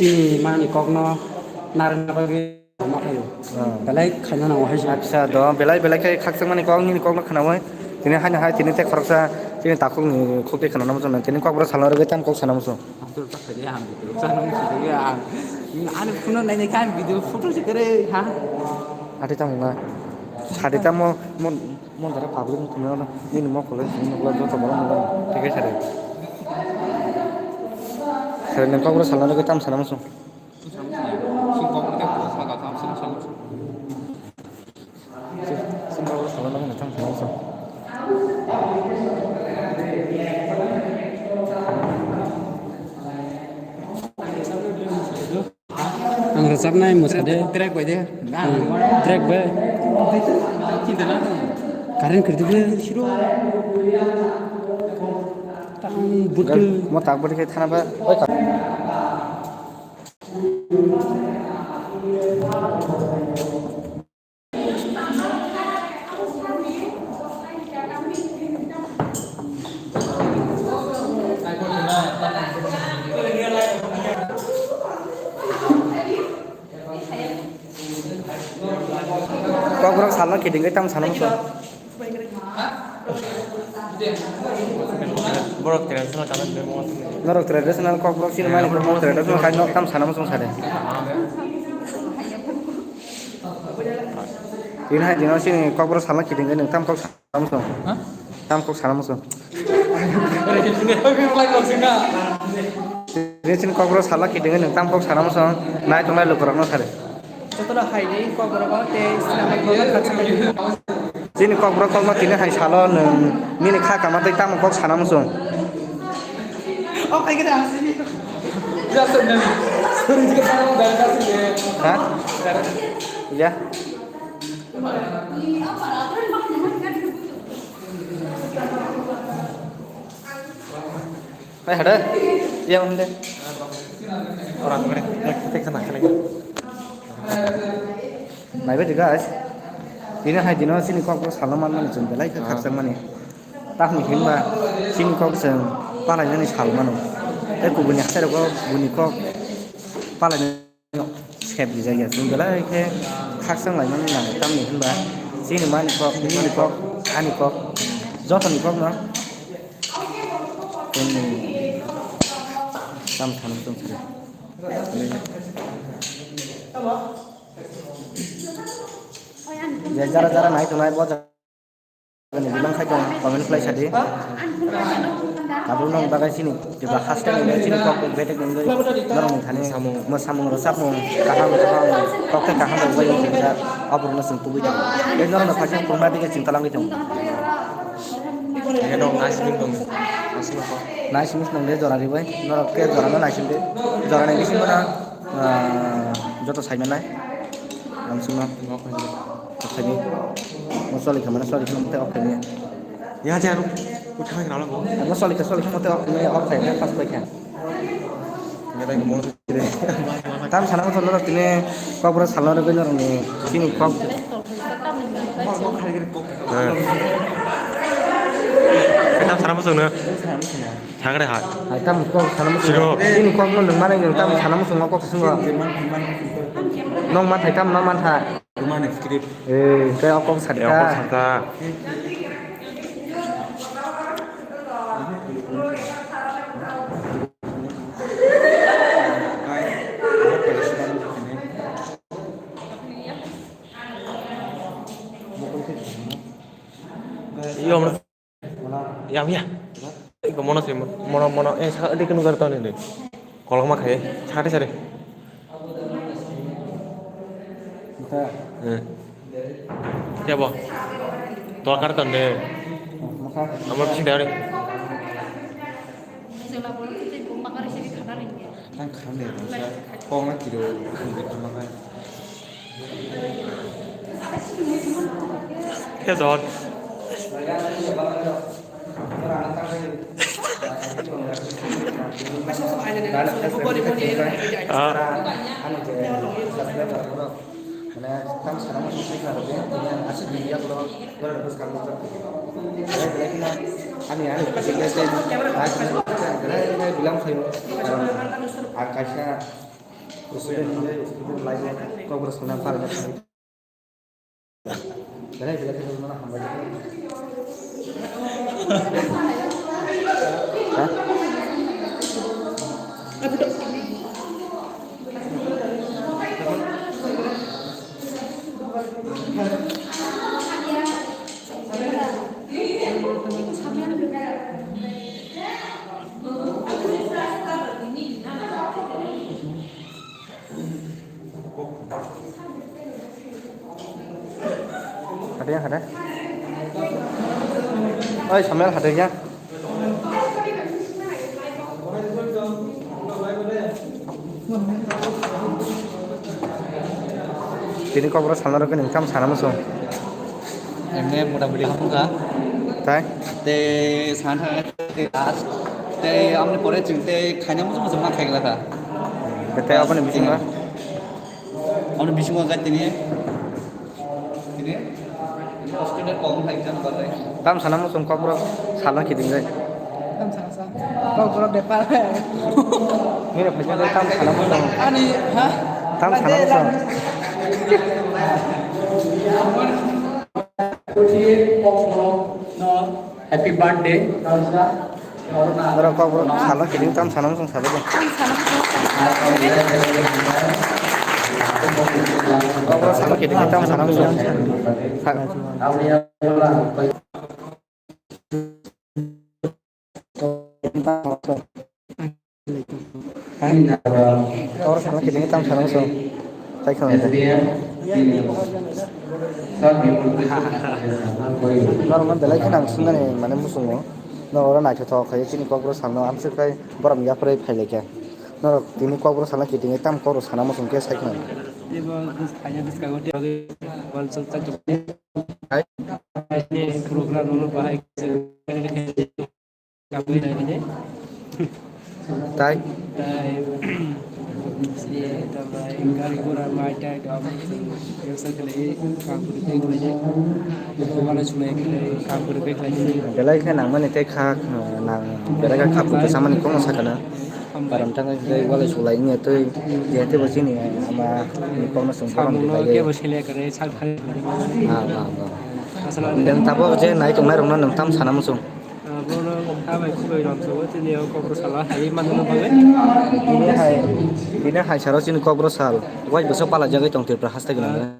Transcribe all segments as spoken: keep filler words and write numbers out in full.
Chini mani kokno narwkna bagwi ma khaio. Ah. Belai khaina nango hai se. Acha, do belai belai khe khakchangmani kok, nini kokno khnaui. Tini haino hai tini tei khoroksa chini takhukni khuk tei khna nang muchung nai. Tini kokborok salna rwgwi tamo kok sana muchung. Atur ta khaidi ang video sana muchung khaidi ang. Ani phone nainai khe ang video photo se kare ha. Ati tamo na. Sadi tamo mon, mon dara public ni thumna na. Nini mokol le thumna joto borok nukla. Thik ase de. Sadi nang kokborok salna rwgwi tamo sana muchung. Ang rwchapnai mwsa de. Track bai de. Hmm, track bai. Current khwrwdi ble. Tang butu. Mo tak bwrwi khe thana ba. Kokborok salno kidingwi tamo sana muchung. Borok traditional kanan de mo. Norok traditional kokborok chini mani kokborok traditional kai nok tamo sana muchung sade. Ini hai dino chini kokborok salno kidingwi nwng tamo kok sana muchung. Ha? Tamo kok sana muchung. Ini chini kokborok salno kidingwi nwng tamo kok sana muchung. Nai tongnai lukurokno sade. Jotono hai di kokborok tei sinamai kokno khatsa kha. Chini kokborok kokno tini hai salo nwng nini kha kama tei tamo kok sana muchung. O khai khe da. Ha? Ya. Hai hade. Iya hande. Orang kore. Tek tek sana kali. Naibe de guys. Dino hai dino chini kok bo salno man mani chwng belai khe khakchang mani. Tamni hinba chini kok chwng palainani sal mano. Tei kubuni hatai rogo buni kok palainani sep rijak ya. Chwng belai khe khakchang lai mani nango. Tamni hinba chini mani kok, nini kok, ani kok, jotoni kok no. Chini tam thanam tong sari. Je jara jara nai tongnai bo jaga ni bilang khai tong comment khlai sadi. Tabuk nong bagai sini jeba haste ni chini kok betek nong doi norok ni thani mo samung rwchapmung kaham kaham kok tei kaham rok bai wng kha oborok no chwng tubui tongo. Tei norok no phaisa kwrwngma dige chwng talangwi tongo. Eno naising tong naising tong. Naising tong de jora ribai norok ke jora no naising de jora ni bisingo na. Ah, joto sai manai. Ang sima. Off khai ni. Mo soli kha mane soli kha mate off khai ni. Ya, ya, anu. Uthai kha na mo. Mo soli kha soli kha mate off khai ni, off khai ni, fast khai kha. Ya, dai mo. Tam sana mo solo tini kok bro salo re beno ni. Sini kok. Mo khai ni kok. Tam sana mo solo. Thangre hai. Hai tam kok sana muchung. Siro. Nini kok no nung manai nung tam sana muchung kok sung. Nong man thai tam no man thai. Rumani script. Eh, kaya kok sani ka. Kok sani ka. Iyo, Ya, ya. Iko mono se, mono, mono, eh, sa, adi kenu garta ni, ni. Kolok ma khai, sate sare. Mata. Eh. Ya, bo. Tolkar ton de. Mata. Amar bising de. Nang kham de, sa, kong na kiro, kham de, kham na. Khe don. Ah. Ani, ani, bilang sayo, ang kaisa. Student hwnwi, student life-o Kokborok sanani pharwi. Belai belai khe nukmano hambai. Ha? Hade, hade. Oi, Samuel, hade ya. Tini Kokborok salna rok ni kam sana muchung. Emne mota moti hamkha. Tai? Te sana te last. Te amni pore chwng te khaina muchung muchung ma khaigla kha. Te aboni bisingo? Amni bisingo kha tini. Tini? Tini student kok khaijak bagwi. Tam sana muchung Kokborok salna kiting jai. Tam sana sa. Kokborok de pal. Mira phaijak tam sana muchung. Ani, ha? Tam sana muchung. Happy birthday, Nausra. Oro Kokborok salna kiting tam sana muchung sabai de. Kokborok salna kiting tam sana muchung. Oro sana kiting tam sana muchung. Tai khana. Norok no belai kheno ang swngnani mane muchungo. No oro naithothok khai chini Kokborok salno amswk khai borom yapharwi phailaikha. Norok tini Kokborok salno kiting tam Kokborok sana muchung khe sai khna. Program no bahai Tai? Tai, si, tamai, gari gura mai tai, dam, yang sa kele, kam kuru kele kele, wala chulai kele, kam kuru kele kele. Belai khe nangmani tei kha, nang, belai kha kha kuru samani kono sakana. Karon tang khe wala chulai nya tei, je tei bo chini ama ni kono sung kono. Samungo kebo sele kare, sak thani. Ah, ah, ah. Asal. Dan tabo je nai tongnai rokno nang tam sana muchung. Abono tamai khuloi rok sobo tini o Kokborok salo hai manna bagwi. Bini hai, bini hai saro chini Kokborok sal. Wai bwswk pala jagwi tong Tripura haste gwnang.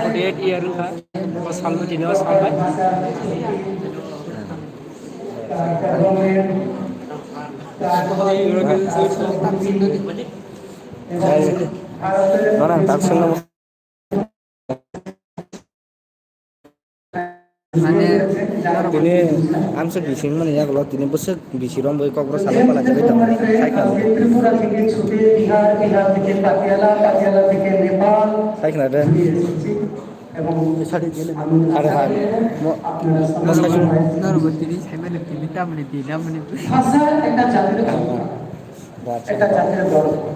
Forty eight year wngkha. O salno tini o sal bai. Norang tak sungno. Mane, tini amswk bising mani yagulo tini bwswk bisi romwi Kokborok salo pala jagwi tongo. Sai khna. Tripura theke chhute Bihar, Bihar theke Patiala, Patiala theke Nepal. Sai khna de. Ebong are hai. Mo, mo sai sung. Norok tini sai mani tini tamni dinamni. Bhasha ekta jatir, ekta jatir dorkar.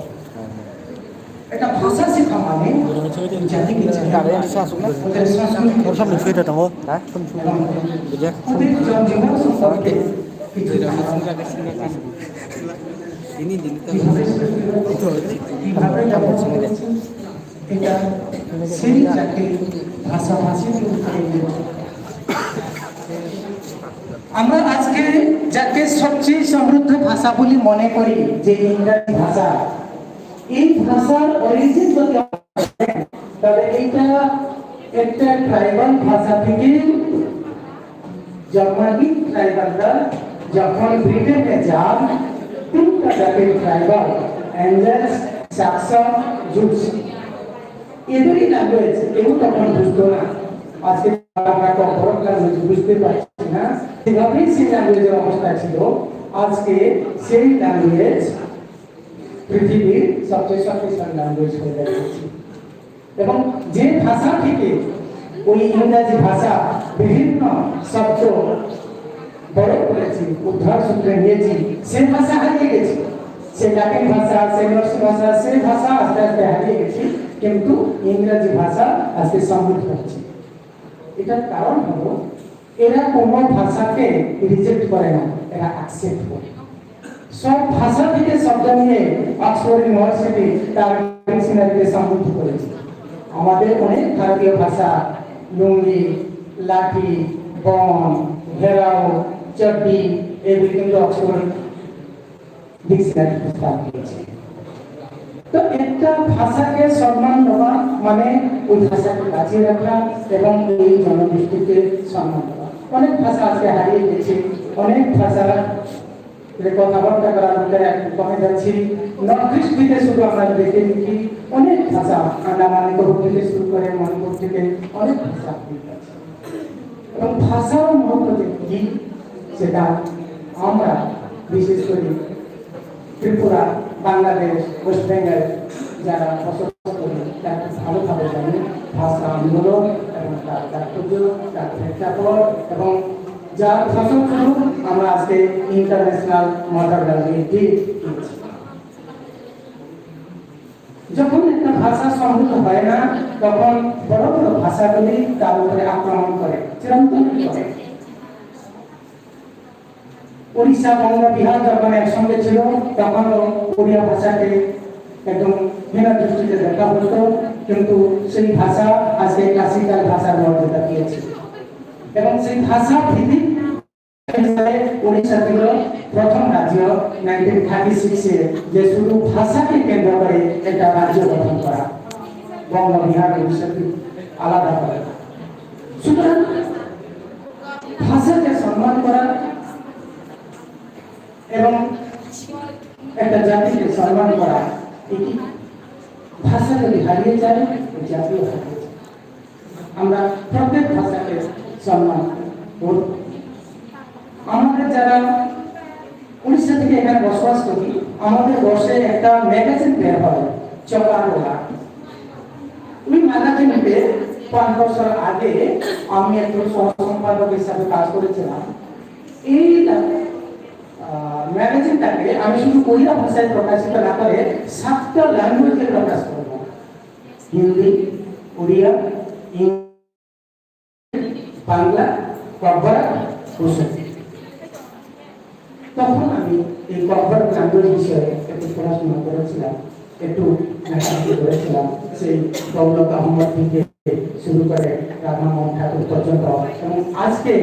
Ekta bhasha sikha mane jati ki chena. Are, sa sung na. Oter sanskrit. Oter sanskrit. Oter sanskrit. Oter sanskrit. Oter sanskrit. Oter sanskrit. Oter sanskrit. Ini dili ta. Itu. Itu. Itu. এটা সেই জাতির ভাষাভাষী কিন্তু আমরা আজকে যাকে সবচেয়ে সমৃদ্ধ ভাষা বলে মনে করি যে ইংরাজি ভাষা, এই ভাষার অরিজিন যদি হয়, তাহলে এটা একটা ট্রাইবাল ভাষা থেকে জন্মানি। ট্রাইবালরা যখন ব্রিটেনে যান, তিনটা জাতির ট্রাইবাল, অ্যাঞ্জেলস, স্যাক্সন, জুটস, এদেরই ল্যাঙ্গুয়েজ কেউ তখন বুঝতো না। আজকে আমরা কর্পোরেট ল্যাঙ্গুয়েজ বুঝতে পারছি না, সেভাবেই সেই ল্যাঙ্গুয়েজের অবস্থা ছিল। আজকে সেই ল্যাঙ্গুয়েজ পৃথিবীর সবচেয়ে শক্তিশালী ল্যাঙ্গুয়েজ হয়ে দাঁড়িয়েছে। এবং যে ভাষা থেকে ওই ইংরাজি ভাষা বিভিন্ন শব্দ বড় করেছি, উদ্ধার সূত্রে নিয়েছি, সে ভাষা হারিয়ে গেছে। সে ল্যাটিন ভাষা, সে নর্স ভাষা, সে ভাষা আস্তে আস্তে হারিয়ে গেছে, কিন্তু ইংরাজি ভাষা আজকে সমৃদ্ধ হচ্ছে। এটার কারণ হলো এরা কোনো ভাষাকে রিজেক্ট করে না, এরা অ্যাকসেপ্ট করে। সব ভাষা থেকে শব্দ নিয়ে অক্সফোর্ড ইউনিভার্সিটি তার ডিকশনারিতে সমৃদ্ধ করেছে। আমাদের অনেক ভারতীয় ভাষা, লুঙ্গি, লাঠি, বন, ঘেরাও, চড্ডি, এগুলি কিন্তু অক্সফোর্ড ডিকশনারি প্রস্তাব দিয়েছে। তো একটা ভাষাকে সম্মান দেওয়া মানে ওই ভাষাকে বাঁচিয়ে রাখা এবং এই জনগোষ্ঠীকে সম্মান দেওয়া। অনেক ভাষা আজকে হারিয়ে গেছে, অনেক ভাষা যে কথাবার্তা করার ভিতরে এখন কমে যাচ্ছে। নর্থ ইস্ট থেকে শুধু আমরা দেখে দেখি অনেক ভাষা, আন্দামান নিকোবর থেকে শুরু করে মণিপুর থেকে অনেক ভাষা হারিয়ে যাচ্ছে। এবং ভাষার মহত্ব যে কি, সেটা আমরা বিশেষ করে ত্রিপুরা, বাংলাদেশ, ওয়েস্ট বেঙ্গল যারা বসবাস করি, তারা খুব ভালোভাবে জানি ভাষা আন্দোলন এবং তার তাৎপর্য, তার প্রেক্ষাপট এবং যার ফসলস্বরূপ আমরা আজকে ইন্টারন্যাশনাল মাদার ল্যাঙ্গুয়েজ ডে পেয়েছি। যখন একটা ভাষা সমৃদ্ধ হয় না, তখন বড় বড় ভাষাগুলি তার উপরে আক্রমণ করে, চিরন্তন করে। উড়িষ্যা, বঙ্গ, বিহার যখন একসঙ্গে ছিল, তখনও উড়িয়া ভাষাকে একদম হীন দৃষ্টিতে দেখা হতো, কিন্তু সেই ভাষা আজকে ক্লাসিক্যাল ভাষার মর্যাদা পেয়েছে। এবং সেই ভাষা ভিত্তিক উড়িষ্যা ছিল প্রথম রাজ্য নাইনটিন থার্টি সিক্সে যে শুধু ভাষাকে কেন্দ্র করে একটা রাজ্য গঠন করা, বঙ্গ, বিহার, উড়িষ্যাকে আলাদা করে। সুতরাং ভাষাকে সম্মান করা এবং একটা জাতিকে সম্মান করা, এটি ভাষা যদি হারিয়ে যায়, ওই জাতিও হারিয়ে যায়। আমরা প্রত্যেক ভাষাকে সম্মান করব। আমাদের যারা উড়িষ্যা থেকে এখানে বসবাস করি, আমাদের বর্ষে একটা ম্যাগাজিন বের হয়, চকারোলা। ওই ম্যাগাজিনকে পাঁচ বছর আগে আমি একজন সহ সম্পাদক হিসাবে কাজ করেছিলাম। এই আহ, ম্যাগাজিনটাকে আমি শুধু ওড়িয়া ভাষায় প্রকাশিত না করে সাতটা ল্যাঙ্গুয়েজে প্রকাশ করব। হিন্দি, উড়িয়া, ইংরেজি, বাংলা, ককবরক, কুশারি। তখন আমি এই ককবরক ল্যাঙ্গুয়েজ বিষয়ে একটু পড়াশোনা করেছিলাম, একটু লেখালেখি করেছিলাম। সেই দৌলত আহমদ থেকে শুরু করে রাধামোহন ঠাকুর পর্যন্ত। এবং আজকে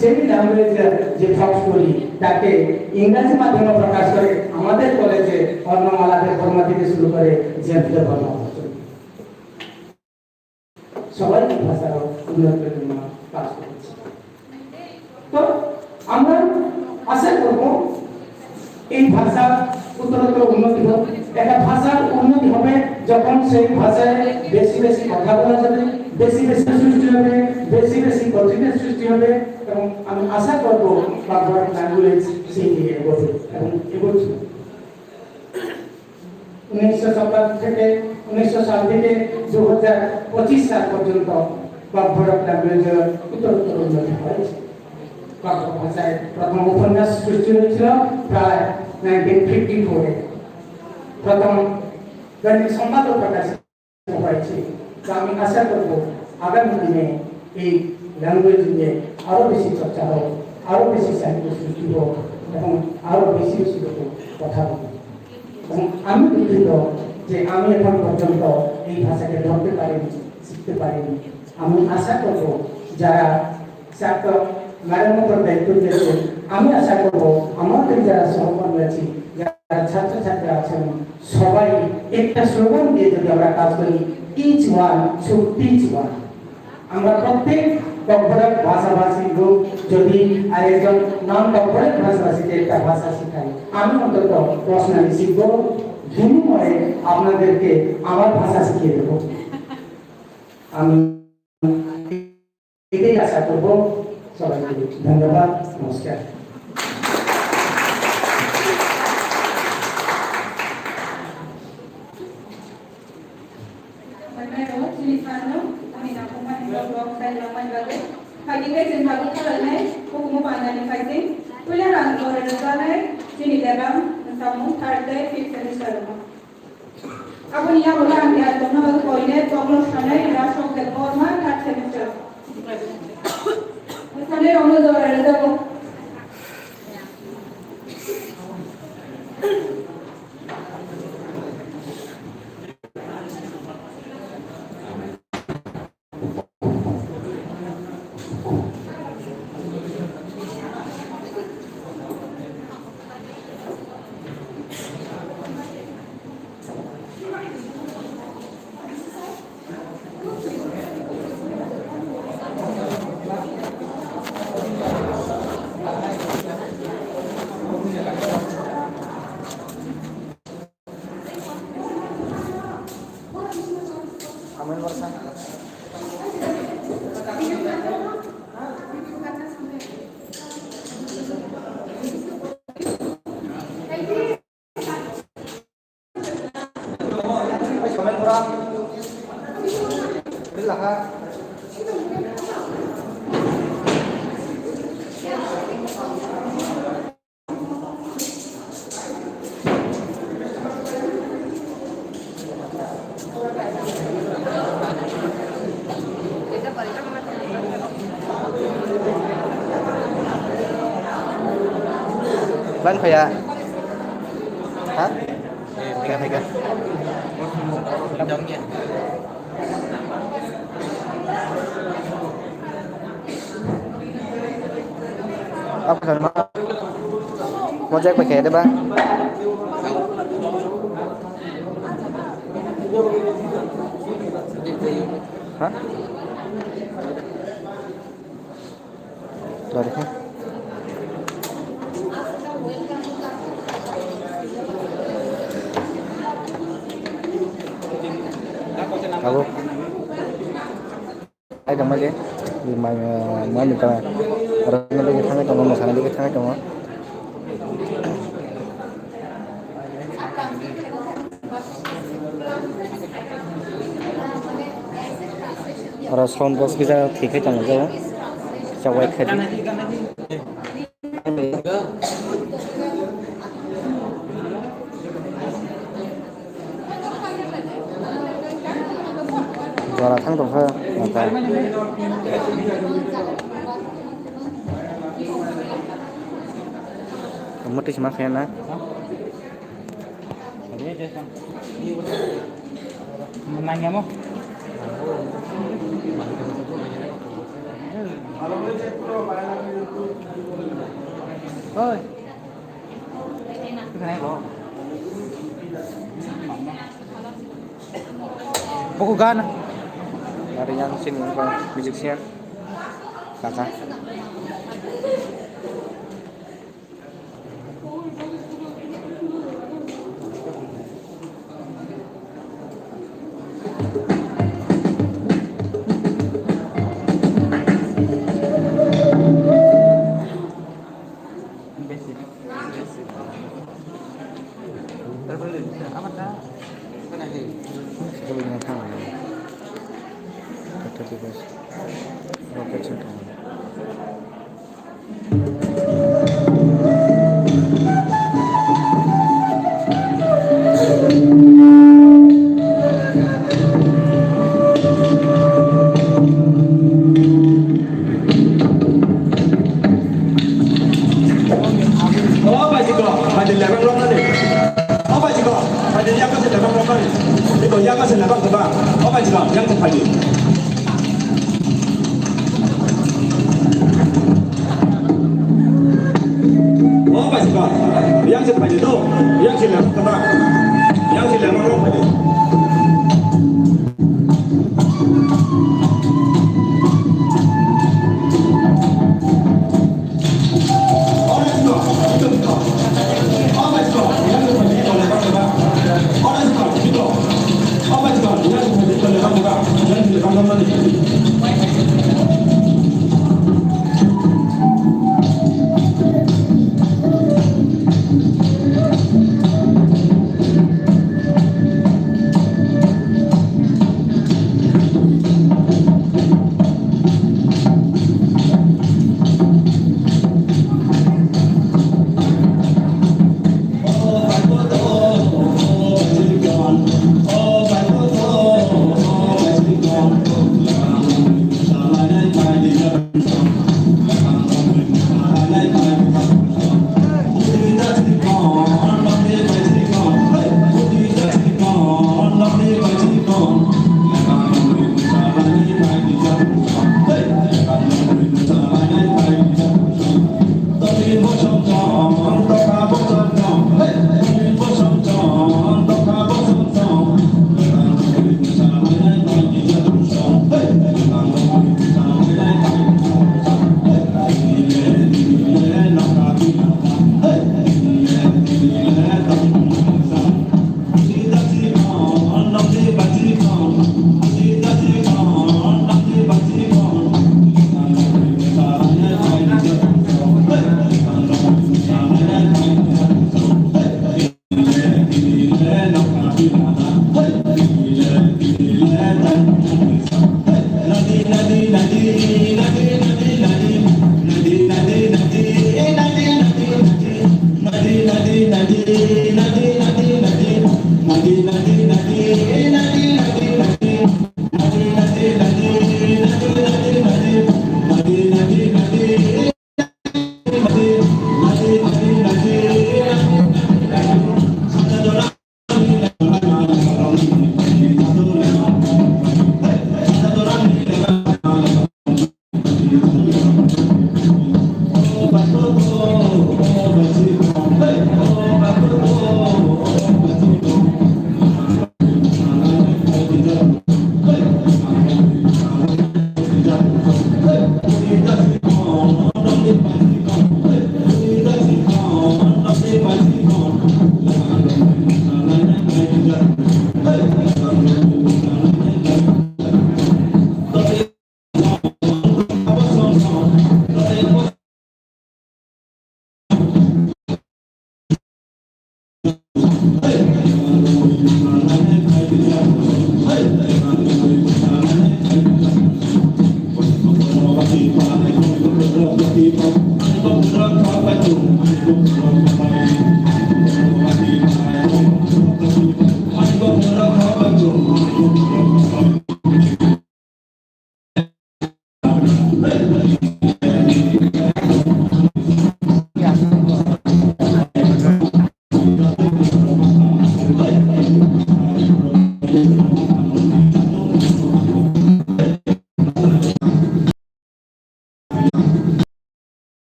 সেই ল্যাঙ্গুয়েজের যে ফক্স স্টোরি, তাকে ইংরাজি মাধ্যমে প্রকাশ করে আমাদের কলেজে অর্ণমালা দেববর্মা থেকে শুরু করে জেমস দেববর্মা পর্যন্ত। সবাই এই ভাষার উন্নতির জন্য কাজ করেছে। তো আমরা আশা করব এই ভাষা উত্তরোত্তর উন্নতি হোক। একটা ভাষার উন্নতি হবে যখন সেই ভাষায় বেশি বেশি কথা বলা যাবে, বেশি বেশি সৃষ্টি হবে, বেশি বেশি পত্রিকা সৃষ্টি হবে। এবং আমি আশা করব ককবরক ল্যাঙ্গুয়েজ সেই দিকে এগোবে এবং এগোচ্ছে। উনিশশো সাতাত্তর থেকে, উনিশশো সাল থেকে দু হাজার পঁচিশ সাল পর্যন্ত ককবরক ল্যাঙ্গুয়েজের উত্তরোত্তর উন্নতি হয়েছে। ককবরক ভাষায় প্রথম উপন্যাস সৃষ্টি হয়েছিল প্রায় নাইনটিন ফিফটি ফোরে। প্রথম দৈনিক সংবাদও প্রকাশিত হয়েছে। তো আমি আশা করব আগামী দিনে এই ল্যাঙ্গুয়েজ নিয়ে আরও বেশি চর্চা হোক, আরও বেশি সাহিত্য সৃষ্টি হোক এবং আরও বেশি বেশি লোক কথা বলুক। এবং আমি দুঃখিত যে আমি এখন পর্যন্ত এই ভাষাকে ধরতে পারিনি, শিখতে পারিনি। আমি আশা করব যারা ছাত্র ম্যাডাম উপর দায়িত্ব দিয়েছেন, আমি আশা করব আমাদের যারা সহকর্মী আছি, যারা ছাত্রছাত্রী আছেন, সবাই একটা স্লোগান দিয়ে যদি আমরা কাজ করি, "Each one should teach one।" আমরা প্রত্যেক ককবরক ভাষাভাষী লোক যদি আরেকজন নন ককবরক ভাষাভাষীকে একটা ভাষা শিখাই, আমি অন্তত পার্সোনালি শিখবো, বিনিময়ে আপনাদেরকে আমার ভাষা শিখিয়ে দেবো। আমি এটাই আশা করব। সবাইকে ধন্যবাদ, নমস্কার। Mai mai ro, chini phano, ani nakhungmani rok rok sai langmani bagwi. Phaikhe khe chwng tabuk khalanai, hukumu pandani phaising. Puila rang gore rwjaknai, chini lebam, samung, third day, fifth semester rok. Aboni yago ang khe tongna bagwi koine Poglo Sanai, Rashok Debbarma, third semester. Sanai rokno jora rwjago. Ban phaya. Ha? Phaya, phaya. Apa kan ma? Mau cek pakai ada, Bang? Hah? Dari sini. Abo. Ai tongma je, mai, mai ni tong. Oro ni bagwi thangwi tongo, mwsana bagwi thangwi tongo. Oro sound box kisa thwi khai tongo, jao. Kisa wait khai di. Jora thang tongkha, nangkha. Omo twi sima khe na. Nangya mo? Oi. Buku gana. Ada yang sini, musician. Kaka. O bai, siko, bai, lebang romnani. O bai, siko, bai, yang masih lebang romnani. Siko, yang masih lebang, coba. O bai, siko, yang masih bai. O bai, siko, yang masih bai, tu. Yang masih lebang, coba. Yang masih lebang romnani.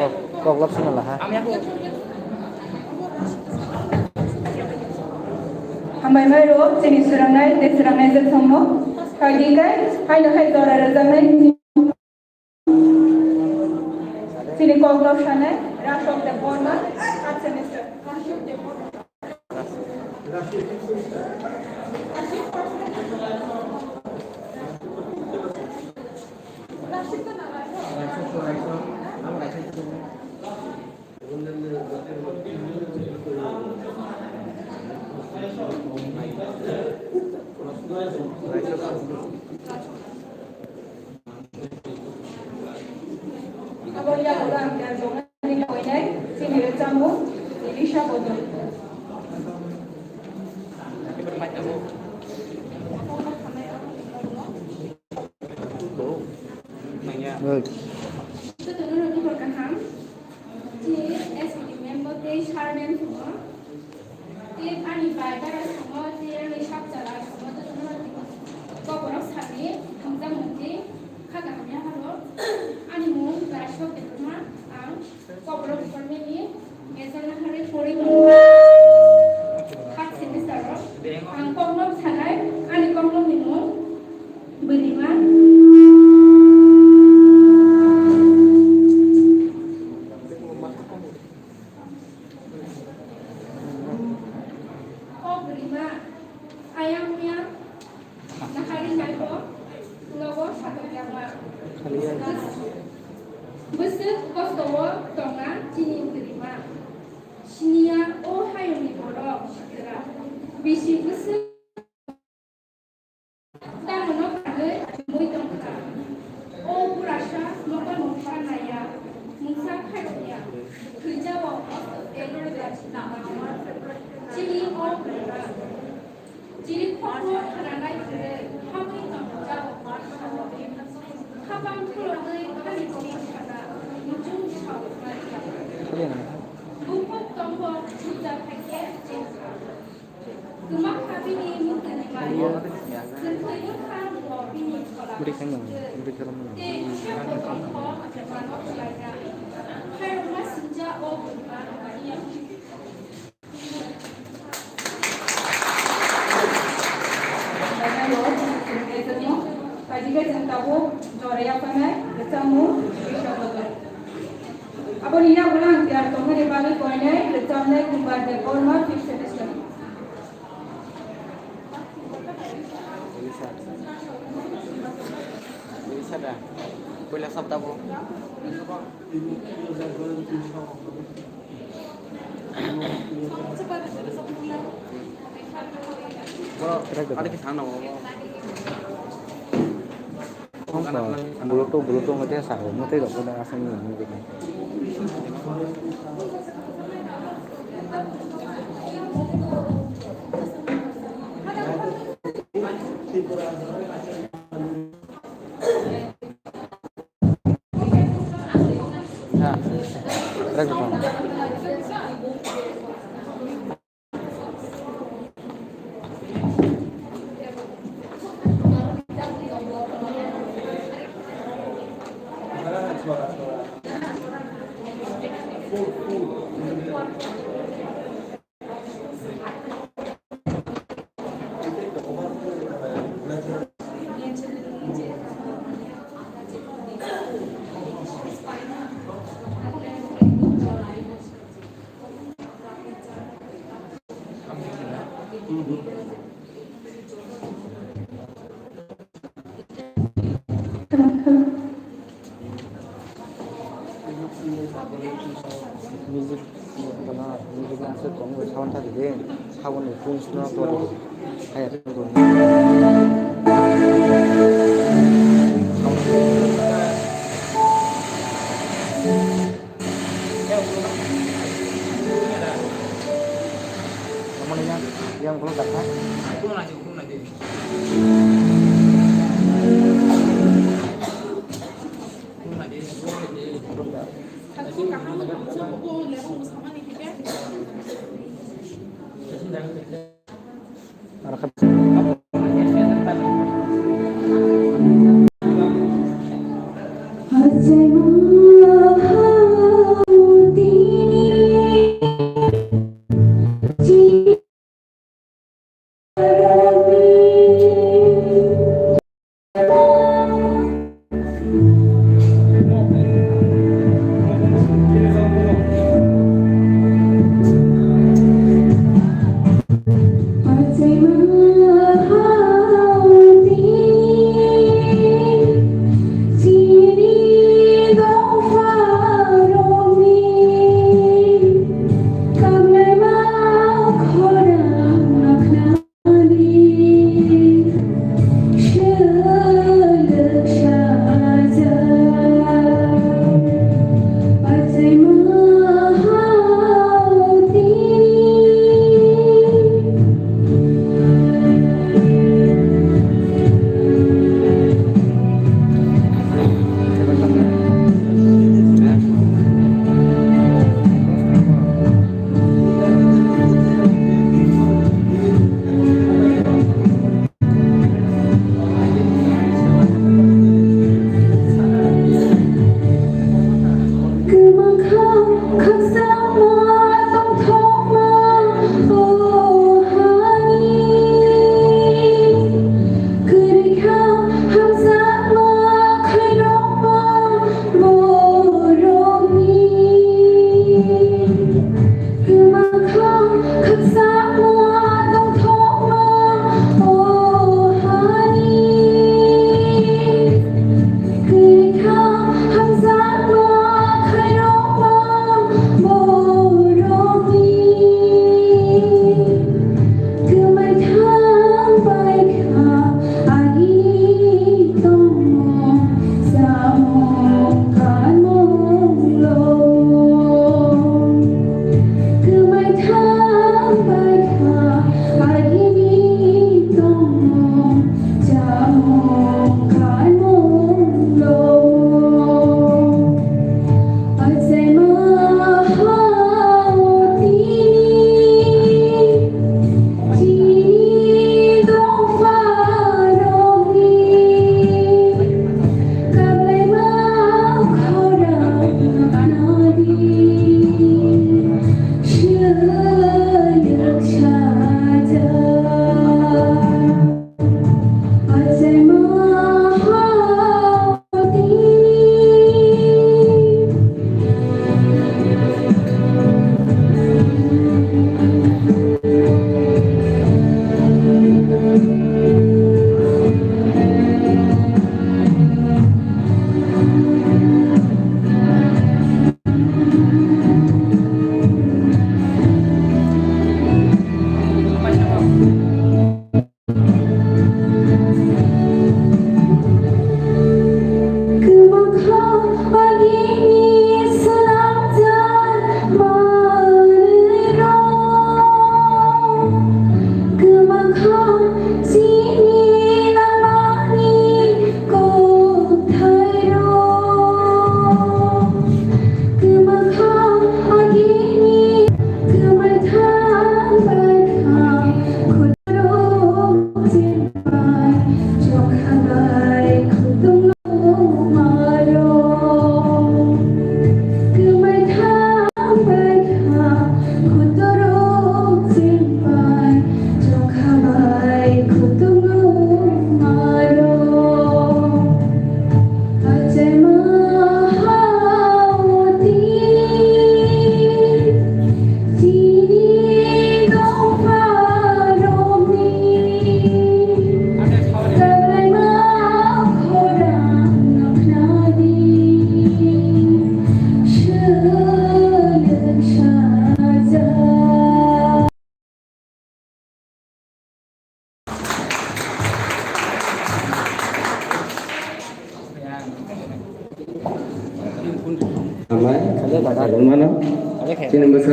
Kok, kok lab sana lah, ha? Hambai mai ro, chini surangnai, de surangnai je thongno. Kagi kai, hai no hai jora rajamnai. Chini kok lab sanai, Rashok Debbarma, third semester. Abo yago ang khe ang tongmani koinai chini rwchapmung Elisha Bodol. Jotono rwdi bo kaham. Chini S P D member tei sir ma'am tongo. Tei ani bai bara tongo, tei ani sakchara tongo, jotono rwdi bo. Boborok sani thangjakmung tei kha kaham yapharo. Ani mung Raisok Debbarma, ang Kokborok department ni major naharwi porwi tongo. Third semester o ang kokno sanai, ani kokno ni mung Bwrwima. Kokborok bwrwima, ayang miyang. Nahari naibo, nogo satok yama. Bwswk kosto o tongna chini bwrwima. Siniya o hayungni borok sitra. Bisi bwswk tamo no kanwi mui tongkha. O burasa mokol moksa naiya, mungsa khairokya. Thwijao kosto tei rwja chini o bwrwima. Chini kokno khnanai hwnwi hamwi tongmung jago. Khapang khulogwi khani kokno sana muchung sao. Bukhuk tongbo buja phaikhe chengkha. Kwmakha bini mwtwini maya. Chwng thwi wngkha bo bini phola. Tei khebo tongkho mano khlaina. Khairokma sincha o bwrwima. Aboni yagulo ang tiyar tongmani bagwi koinai rwchap. Sanai Kumar Debbarma, fifth semester. Lisa. Lisa da. Puila sabta bo. Bro, ada kisah nama. Bluetooth, Bluetooth mate sa ho, mate rok na asam ni ni. Music, music answer tong, sound thani de, sound ni tunes no to, kaya tong. Yang, yang belum datang.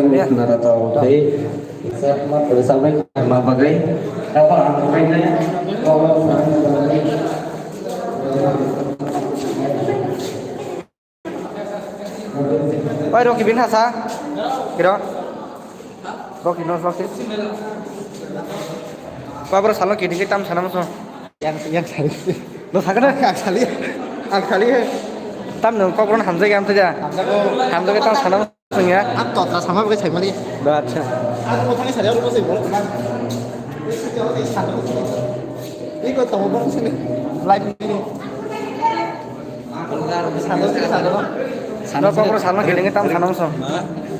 Nara tau tei ma pore sabai ma bagai. Apa ang kainai? Oi, Rocky bin hasa. Kiro. Rocky, no, Rocky. Kobro salo kiti ke tam sana muso. Yang, yang sari. No, sakana? Ang sali. Ang sali. Tam no, kobro hamjai, hamjai ya. Hamjai ko. Hamjai ke tam sana muso ya. Ang totra sama ke sai mali. Ba, acha. Ang mo thani sari, ang mo sai bol. Iko tamo bol sini. Live ini. Salo, salo. Salo, salo, salo, kini tam salo, so.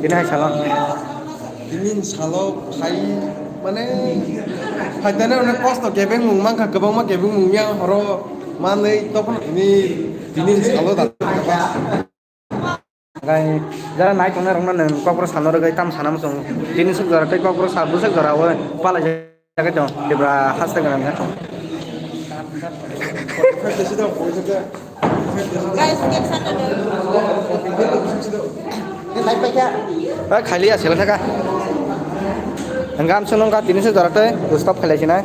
Kini hai salo. Tini salo phai, mane, phaitane onek kosto, kebeng mung mankha, kwbangma kebeng mung ya horo manwi, tokon tini, tini salo da. Gai, jara nai tongnai rokno nwng kokborok salno rwgwi tam sana muchung. Tini swk jora tei kokborok sal bwswk jora o palai. Jaga dong, debra haste gana na. Guys, get sana dong. Ba khali asela thaka. Hangam sunung ka tini se jora te stop khalai sinai.